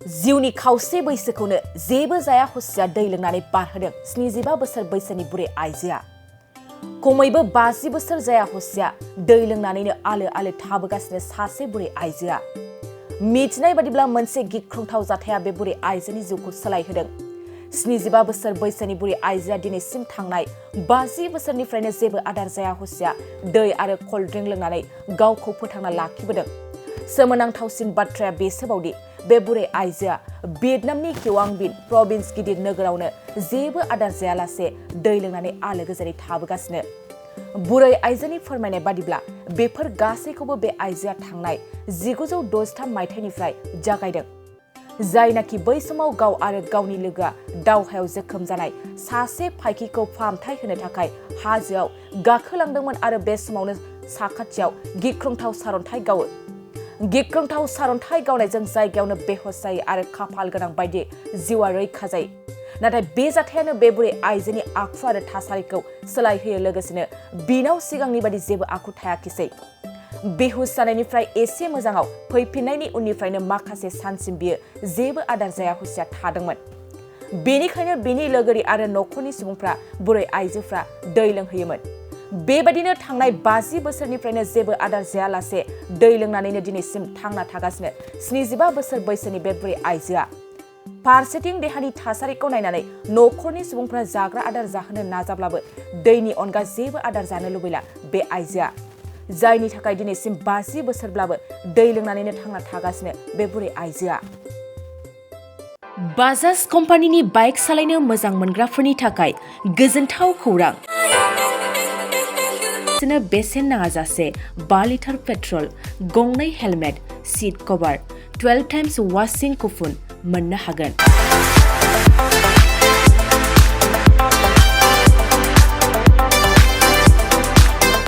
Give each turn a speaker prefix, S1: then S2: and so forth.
S1: जिउनि खावसे बैसोखौनो जेबो जाया हसिया दै लोंनानै बारहोदों 75 बोसोर बैसोनि बुरै आइजोआ। खमैबो 50 बोसोर जाया हसिया दै लोंनानैनो आलो आलो थाबोगासिनो सासे बुरै आइजोआ। मिथिनाय बादिब्ला मोनसे गिख्रंथाव जाथाया बे बुरै आइजोनि जिउखौ सोलायहोदों। 75 बोसोर बैसोनि बुरै आइजोआ दिनैसिम थांनाय 50 बोसोरनिफ्रायनो जेबो आदार जाया हसिया दै आरो कल्ड ड्रिंक लोंनानै गावखौ फोथांना लाखिबोदों। सोमोनांथावसिन बाथ्राया बेसोबावदि बे बुरै आइजोआ भियेटनामनि क्योआं बिन प्रभिन्स गिदिर नोगोरावनो जेबो आदार जायालासे दै लोंनानै आलो गोजोनै थाबोगासिनो। बुरै आइजोनि फोरमायनाय बादिब्ला बेफोर गासैखौबो बे आइजोआ थांनाय 1963 मायथाइनिफ्राय जागायदों। जायनाखि बै समाव गाव आरो गावनि लोगोआ दावहायाव जोखोम जानाय सासे फाइखिखौ फाहामथाय होनो थाखाय हाजोआव गाखोलांदोंमोन आरो बे समावनो साखाथियाव गिख्रंथाव सारन्थाइ गावो। गिख्रंथाव सारन्थाइ गावनायजों जायगायावनो बेहस जायो आरो खाफाल गोनां बायदि जिउआ रैखा जायो। नाथाय बे जाथायानो बे बुरै आइजोनि आखु आरो थासारिखौ सोलायहोयो, लोगोसेनो बिनाव सिगांनि बादि जेबो आखु थायाखिसै। बेहुस जानायनिफ्राय एसे मोजाङाव फैफिननायनि उननिफ्रायनो माखासे सानसिम बियो जेबो आदार जाया हसिया थादोंमोन। बेनिखायनो बिनि लोगोरि आरो नखरनि सुबुंफ्रा बुरै आइजोफ्रा दै लोंहोयोमोन। बेबायदिनो थांनाय 50 बोसोरनिफ्रायनो जेबो आदार जायालासे दै लोंनानैनो दिनैसिम थांना थागासिनो 75 बोसोर बैसोनि बे बुरै आइजोआ। फारसेथिं देहानि थासारिखौ नायनानै नखरनि सुबुंफ्रा जाग्रा आदार जाहोनो नाजाब्लाबो दैनि अनगा जेबो आदार जानो लुबैला बे आइजोआ। जायनि थाखाय दिनैसिम 50 बोसोरब्लाबो दै लोंनानैनो थांना थागासिनो बे बुरै आइजोआ। बाजाज कम्पानिनि बाइक सालायनो मोजां मोनग्राफोरनि थाखाय गोजोनथाव खौरां। बेसेन नाङाजासे 5 लिटार पेट्रल, गंनै हेलमेट, सीट कभार, 12 टाइम्स वाशिं कुपन मोननो हागोन।